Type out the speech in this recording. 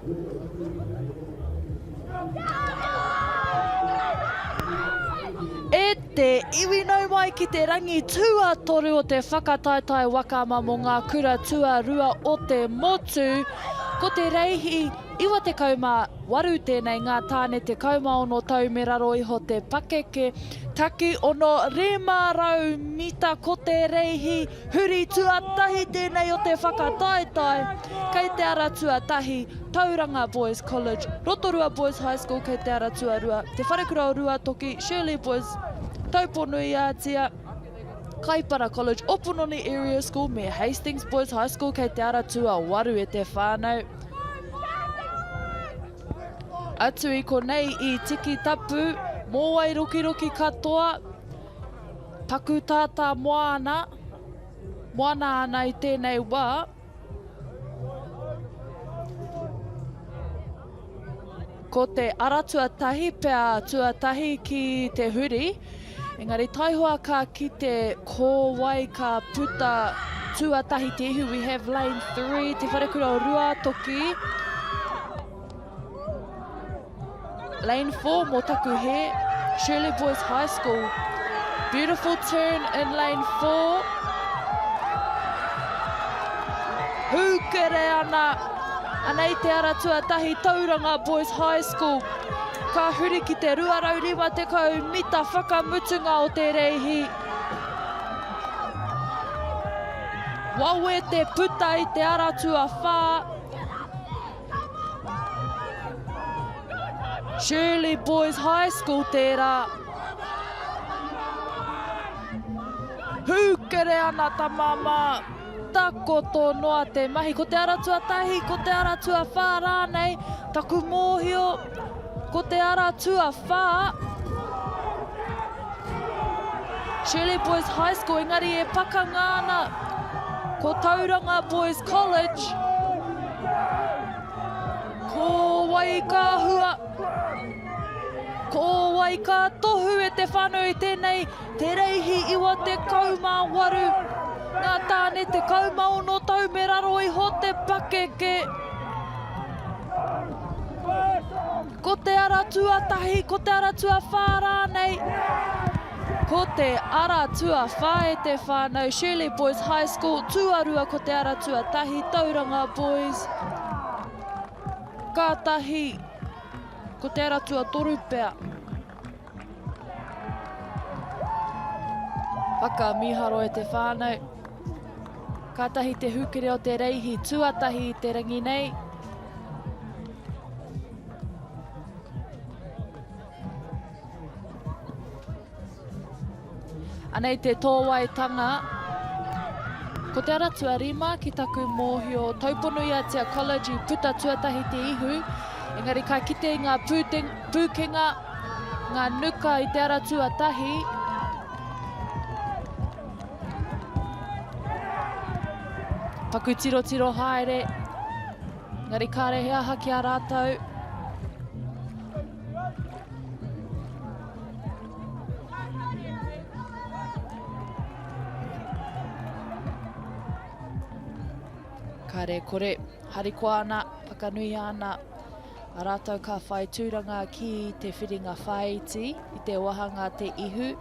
E te iwi nau mai ki te rangi tuatoru o te whakataetae waka ama mō ngā kura tuarua o te motu. Ko te reihi 98 tēnei ngā tāne 16 tau me raro iho te pakeke. Taki ono 500 mita ko te reihi Huri tuatahi tēnei o te whakataetae. Kei te ara tuatahi, Tauranga Boys College, Rotorua Boys High School kei te ara tuarua, Te Wharekura o Ruatoki, Shirley Boys, Tauponuiātia, Kaipara College, Opononi Area School me Hastings Boys High School kei te ara tuawaru e te whānau. Atu i konei i Tikitapu, mōwai rokiroki katoa, Taku tātā moana, moana ana i tēnei wā. Ko te ara tuatahi pea tuatahi ki te huri, engari taihoa ka kite ko wai ka puta tuatahi te ihu. We have lane 3, Te Wharekura o Ruatoki. Lane 4 mō taku hē, Shirley Boys High School. Beautiful turn in lane 4. Hūkere ana, anei te ara tuatahi Tauranga Boys High School. Ka huri ki te 250 mita whakamutunga o te reihi. Wawe te puta i te ara tuawhā. Shirley Boys High School tērā. Hūkere ana ta māmā, takoto noa te mahi. Ko te ara tuatahi, ko te ara tuawhā rānei, taku mōhio, ko te ara tuawhā. Shirley Boys High School, engari e pakanga ana ko Tauranga Boys College. Ko wai ka hua? Ko wai ka tohu e te whānau i tēnei te reihi 98, ngā tāne 16 tau me raro iho te pakeke. Ko te ara tuatahi, ko te ara tuawhā rānei. Ko te ara tuawhā e te whānau, Shirley Boys High School, tuarua ko te ara tuatahi, Tauranga Boys. Kātahi, ko te ara tuatoru pea. Whakamīharo e te whānau. Kātahi te hūkere o te reihi tuatahi i te rangi nei. Anei te tōwaitanga. Ko te ara tuarima ki taku mōhio Tauponuiatia College i puta tuatahi te ihu, engari ka kite i ngā pūkenga, ngā nuka i te ara tuatahi. Paku tirotiro haere, engari kāre he aha ki a rātou. Kāre kore, harikoa ana, whakanuia ana a rātou ka whai tūranga ki te whiringa whāiti i te wāhanga te ihu.